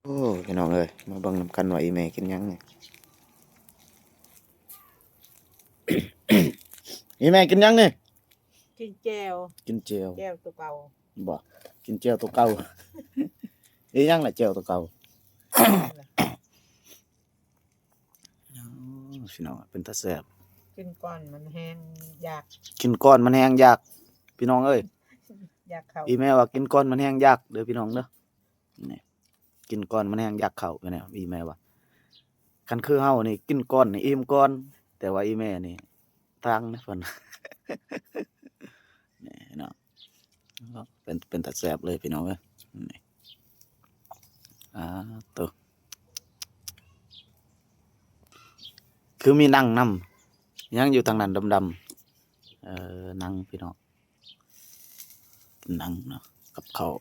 ໂອ້ ພີ່ນ້ອງເອີຍ ມາເບິ່ງນຳກັນວ່າອີ່ແມ່ກິນຫຍັງນີ້. ອີ່ແມ່ກິນຫຍັງນີ້? ກິນແຈ່ວ ກິນແຈ່ວ ແຈ່ວໂຕເກົ່າ. ບໍ່ ກິນແຈ່ວໂຕເກົ່າ. ອີຫຍັງລະແຈ່ວໂຕເກົ່າ? ໂອ້ ພີ່ນ້ອງ ເປັນຕາແຊບ. ກິນກ່ອນມັນແຮງຢາກ ກິນກ່ອນມັນແຮງຢາກ ພີ່ນ້ອງເອີຍ. ຢາກເຂົ້າ ອີ່ແມ່ວ່າກິນກ່ອນມັນແຮງຢາກເດີພີ່ນ້ອງເດີ. ນີ້ ກິນກ່ອນມັນແຮງຢາກເຂົ້າ ອີ່ແມ່ວ່າ. ຄັນຄືເຮົານີ້ກິນກ່ອນນີ້ອີ່ມກ່ອນ ແຕ່ວ່າອີ່ແມ່ນີ້ທາງນະເພິ່ນ. ນີ້ເນາະ ເປັນ ເປັນຕາແຊບເລີຍພີ່ນ້ອງເອີຍ. ນີ້ ອ່າ ໂຕ ຄືມີໜັງນຳ ຫຍັງຢູ່ທາງນັ້ນດຳໆ. ເອີ ໜັງພີ່ນ້ອງ ໜັງເນາະ ກັບເຂົ້າ.